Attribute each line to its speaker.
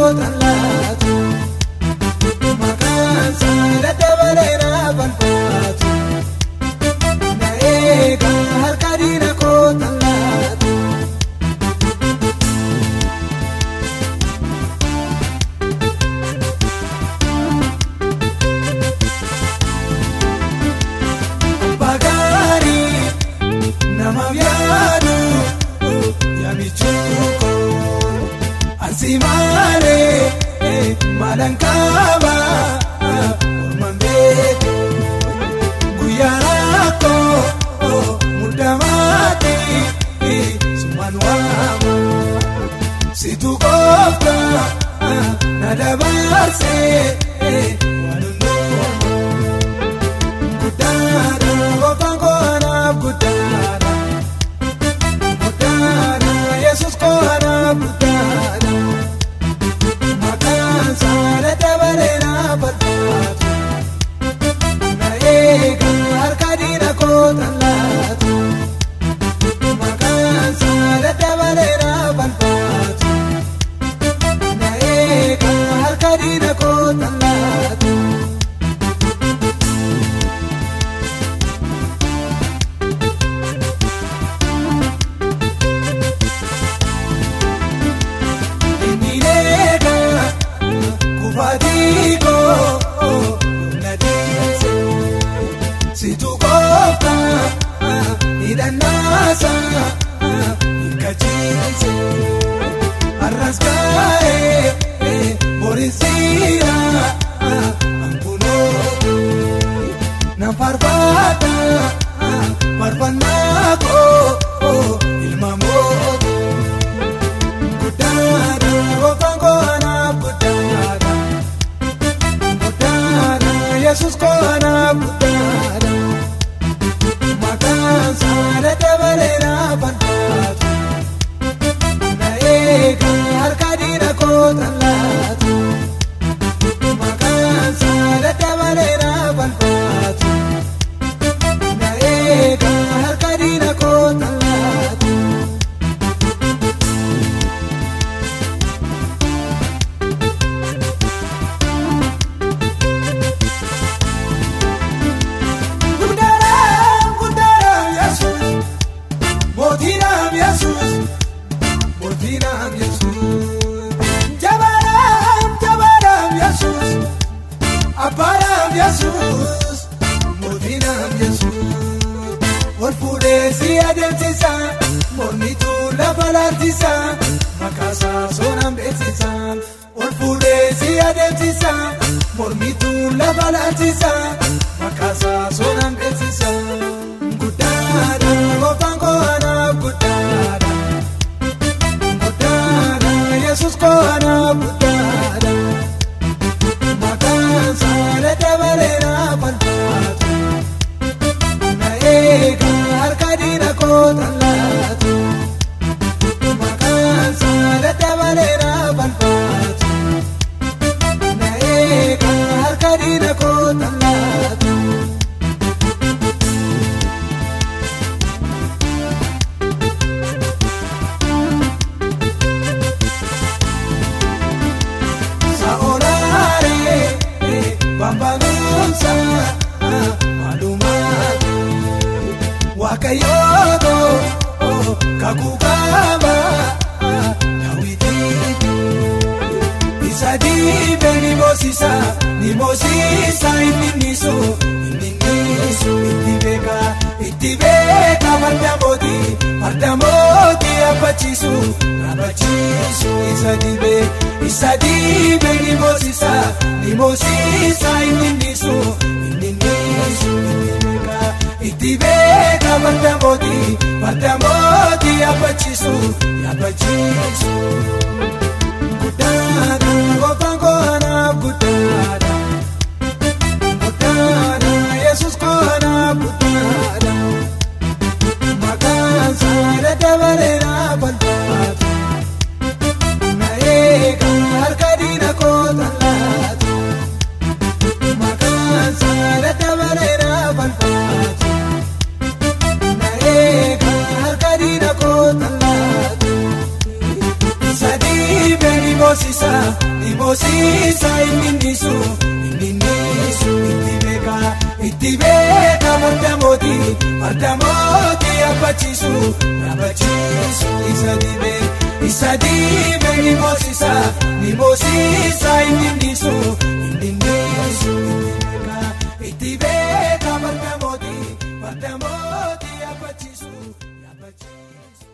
Speaker 1: kootan laatu. Maqaan isaa daddabalee naaf alfaatu. Na eega harka diina kootan laatu. Abbaa gaarii namaaf yaadu yaamichuu koo ansi maalee maalan qaba orman beeku guyyaa rakkoo muddamaatti sumaan waama situ goofta na dabarsee waan hundumaa. Guddaadha gooftaan koo anaaf guddaadha. Guddaadha Yesuus koo anaaf guddaadha. Maqaan isaa daddabalee naaf alfaatu. Na eega harka diina kootan laatu. Maqaan isaa daddabalee naaf alfaatu. Na eega harka diina kootan laatu. Inni eega kufaatii koo yoom na dhiise. Situ gooftaa hidhannaasa hirkachiise. Har'as kaa'ee borinsiira ankunooti. Nan faarfadha faarfannaa koo ilma mootii. Guddaadha gooftaan koo anaaf guddaadha. Guddaadha Yesuus koo anaaf guddaadha. Maqaan isaa daddabalee naaf alfaatu. Na eega harka diina kootan laatu. Maqaan isaa daddabalee naaf alfaatu. Na eega harka diina kootan laatu. Guddaadhaan guddaadhaan Yesuus mootiidhaan Yesuus mootiidhaan Yesuus jabaadhaan jabaadhaan Yesuus abbaadhaan Yesuus mootiidhaan Yesuus ol fuudhee si adeemsisa mormituu lafa laalchisa maqaasaa sonaan beeksisa ol fuudhee si adeemsisa mormituu lafa laalchisa maqaasaa sonaan beeksisa. Guddaadha gooftaan koo anaaf guddaadha. Guddaadha Yesuus koo anaaf guddaadha. Maqaan isaa daddabalee naaf alfaatu. Na eega harka diina kootan laatu. Maqaan isaa daddabalee naaf alfaatu. Na eega harka diina kootan laatu. Saolaaree bambanuunsa maalumaati. Waaqayyootoo kakuu qaba daawwitiiti. Isa dibe ni moosisa ni moosisa inni nisu inni nisu itti beeka itti beeka farda mootii abbachiisu abbachiisu isa dibe ni moosisa inni nisu inni nisu itti beeka itti beeka farda mootii abbachiisu abbachiisu. Guddaadha gooftaan koo anaaf guddaadha. Guddaadha Yesuus koo anaaf guddaadha. Maqaan isaa daddabalee naaf alfaatu. Na eega harka diina kootan laatu. Maqaan isaa daddabalee naaf alfaatu. Na eega harka diina kootan laatu. Isa dibe ni moosisa inni nisu, inni nisu. Itti beeka, itti beeka farda mootii, farda mootii yaabbachiisu, yaabbachiisu. Isa dibe, isa dibe ni moosisa, ni moosisa inni nisu, inni nisu. Itti beeka, itti beeka farda mootii, farda mootii yaabbachiisu, yaabbachiisu.